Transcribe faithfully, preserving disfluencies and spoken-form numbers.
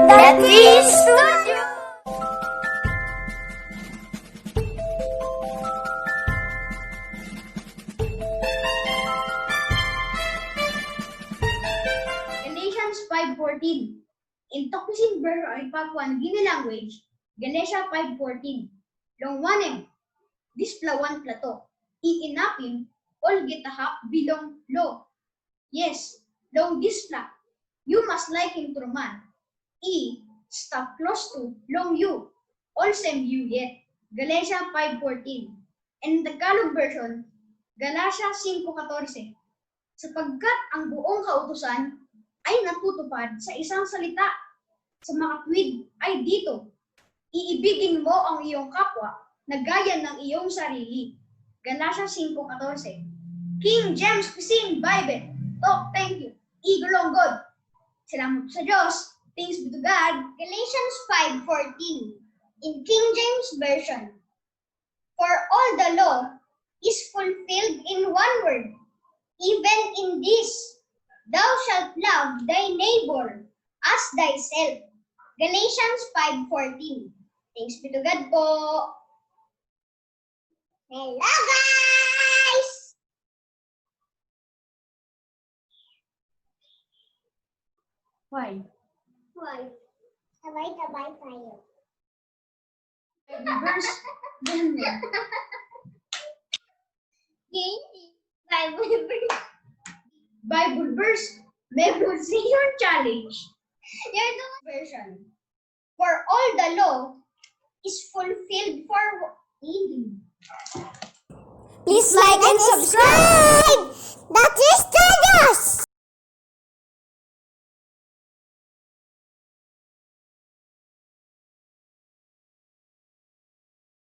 Dati Studio. Galatians five fourteen. In Tok Pisin version i Papua New Guinea language, Galatia five fourteen. Long wanem, dispela wanpela tok i inapim olgeta hap bilong lo. Yes, long dispela, yu mas laikim tru man i stap klostu long yu, olsem yu yet. Galatia five fourteen. En Tagalog version, Galatia cinco catorce. Sapagkat ang buong kautusan ay natutupad sa isang salita, sa makatwid ay dito, iibigin mo ang iyong kapwa na gaya ng iyong sarili. Galatia cinco catorce. King James Pisin Bible, tok thank you. Igulong God. Salamat sa Diyos. Thanks be to God. Galatians five fourteen, in King James Version. For all the law is fulfilled in one word, even in this, thou shalt love thy neighbor as thyself. Galatians five fourteen. Thanks be to God po. Hello, guys! Why? Why? Sabay-sabay tayo. Bible verse. Bible verse. Bible verse. Memorization challenge. Your version. For all the law is fulfilled for healing. Please like and subscribe. That is Studios.